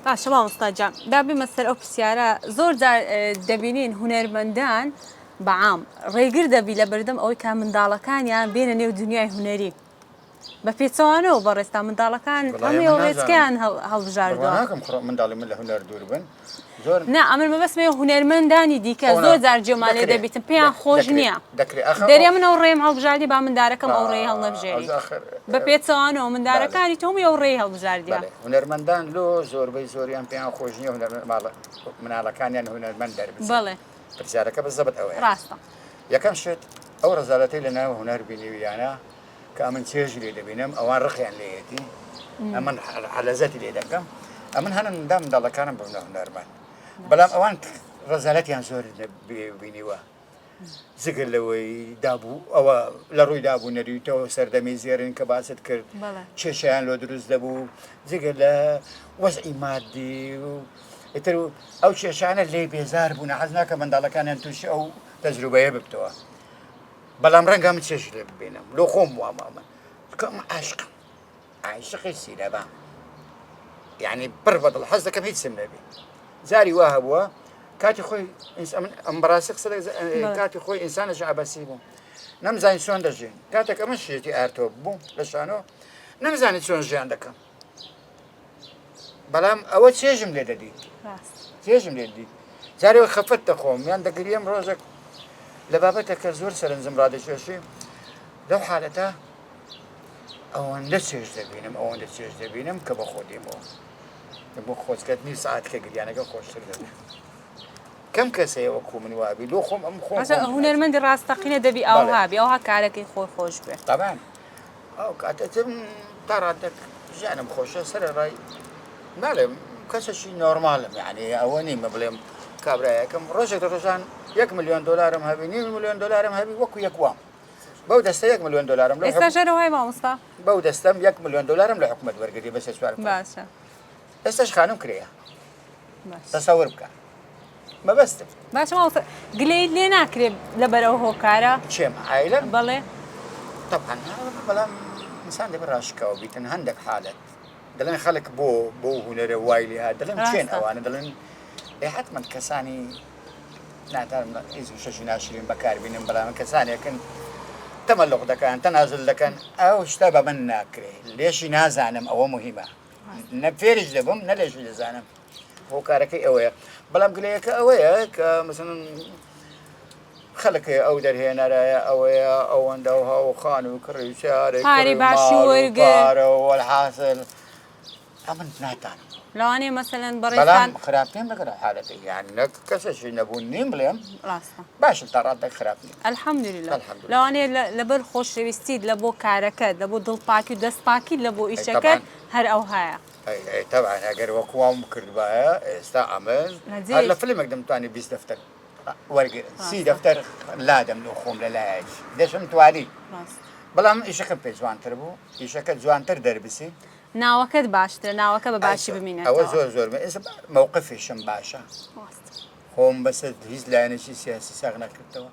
باشە مامۆستا جان با بێمە سەر ئەو پرسیارە زۆر جار دەبینین هونەرمەندان بە عام ڕێگر دەبی لە بەردەم ئەوەی کە منداڵەکانیان بێنە نێو دنیای هونەری بە پێچەوانەوە بەڕێزتان منداڵەکان هەمووی ئەو ڕێچکەیان هەڵبژاردووە. بڕوا ناکەم کوڕ منداڵی من لە هونەر دوور بن زۆر نا ئەمن مەبەستم ئەوەیە هونەرمەندانی دیکە زۆر جار جێمان لێ دەبیتن پێیان خۆش نییە دەرێ من ئەو ڕێم هەڵبژاردی با مندارەکەم ئەو ڕێی هەڵنەبژێری بە پێچەوانەوە مندارەکانی تۆ هەمووی ئەو ڕێی هەڵبژاردیە. هونەرمەندان لۆ زۆربەی زۆریان پێیان خۆش نییە هونەر مناڵەکانیان هونەرمەند دەربچن. بەڵێ. پرسیارەکە بزەبت ئەوەیە. ڕاستە. یەکەم شت ئەو ڕەزالەتەی لە ناو هونەر بینیویانە کە ئەمن چێژی لێ دەبینم ئەوان ڕقیان لێیەتی ئەمن حەلەزەتی لێ دەکەم ئەمن هەنم دا منداڵەکانم ببنە هونەرمەند بەڵام ئەوان ڕەزالەتیان زۆر بینیوە جگە لەوەی دابوو ئەوە لە ڕووی دابوو نەریتەوە سەردەمی زێرن کە باست کرد کێشیان لۆ دروست دەبوو جگە لە وەزعی مادی و ئیتر ئەو کێشانە لێ بێزار بوون حەز ناکە منداڵەکانیان تووشی ئەو تەجروبەیە ببتەوە بەڵام ڕەنگە من چێژ لێ ببینم لۆ خۆم وامە من چونکە ئەمە عاشقم عاشقی سینەمام یعنی پڕ بەدڵ حەز دەکەم هیچم نەبێ جاری وا هەبووە کاتی خۆی من ئەم بەڕاستی قسە کاتی خۆی ئینسانێکی عەبەسی بووم نەمزانی چۆن دەژین کاتێک ئەمە شێتی ئارتۆ بوو لە شانۆ نەمزانی چۆن ژیان دەکەم بەڵام ئەوە چێژم لێ دەدیت چێژم لێ دیت جارێ خەفەت دەخۆم یان دەگریم ڕۆژێک لە بابەتەکە زۆر سەرنجم ڕادەکێشی لەو حالەتە ئەوەندە چێژ دەبینم ئەوەندە چێژ دەبینم کە بە خۆ دێمەوە بۆ خۆزگەت نیو سعات کە گریانەکە خۆشتر دەبێت کەم کەسەیە وەکو من وابی لۆ خۆم ئەم خۆم هونەرمەندی ڕاستەقینە دەبی ئاوها بی ئەوها کارەکەی خۆی خۆش بێ تەبان ئەو کاتە تر تا ڕادەک ژیانم خۆشە سەرەڕای ناڵێم کەسێکی نۆرمالم یعنی ئەوە نیمە بڵێم کابرایەکەم ڕۆژێک لە ڕۆژان یەک ملیۆن دلارم هەبی نیو ملیۆن دلارم هەبی وەکو یەک وام بەو دەستە یەک ملیۆن دلارم لە ئێستا ژەرەوەی مامۆستا بەو دەستەم یەک ملیۆن دلارم لە حکومەت وەرگری بەسێ چوار باشە ئێستاش خانم کرێیە تەسەور بکە مەبەستم. باشە مامۆستا گلەیت لێ ناکرێ لەبەر ئەو هۆکارە؟ کێم عایلەم؟ بەڵێ. تەبعەن بەڵام ئینسان دەبێ ڕاشکاو بیتن هەندێک حالەت دەڵێن خەڵک بۆ بۆ هونەرە وای لێ هات دەڵێم کێن ئەوانە دەڵێن ئێ حەتمەن کەسانی ناتارم هیچ وشەشی ناشرین بەکاربینم بەڵام کەسانێکن تەمەلق دەکەن تەنازل دەکەن ئەو شتە بە من ناکرێ لێشی نازانم ئەوە مهمە نە فێریش دەبم نە لێشی دەزانم هۆکارەکەی ئەوەیە بەڵام گلەیەکە ئەوەیە کە مثلەن خەڵک ئەو دەرهێنەرایە ئەوەیە ئەوەندە و هاو خان و کڕی و سیارەی پارەی باشی وەرگر وەلحاصل ئەمن ناتانم لەوانەیە مەسەلەن بەڕێزتان بەڵام خراپ نیم لەگەڵ حالەتەی یان نەک کەسێکی نەبوون نیم بڵێم ڕاستە باشم تا ڕادەک خراپ نیم الحمدللە الحمدللە. لەوانەیە لەبەر خۆشەویستیت لە بۆ کارەکەت لە بۆ دڵپاکی و دەستپاکیت لە بۆ ئیشەکەت هەر ئەوهایە. ئەی ئەی تەبعەن ئەگەر وەکو وام کردبایە ئێستا ئەمن هەر لە فلمێک دەمتوانی 20 دەفتەر وەرگرم سی دەفتەر لادەم لۆ خۆم لە لایەک دەشم توانی بەڵام ئیشەکەم پێ جوانتر بوو ئیشەکە جوانتر دەربسی ناوەکەت باشترە ناوەکە بە باشی بمینێتەوە ئەوە زۆر زۆر ئێستا مەوقفیشم باشە خۆم بەسەر هیچ لایەنێکی سیاسی ساغ نەکردەوە.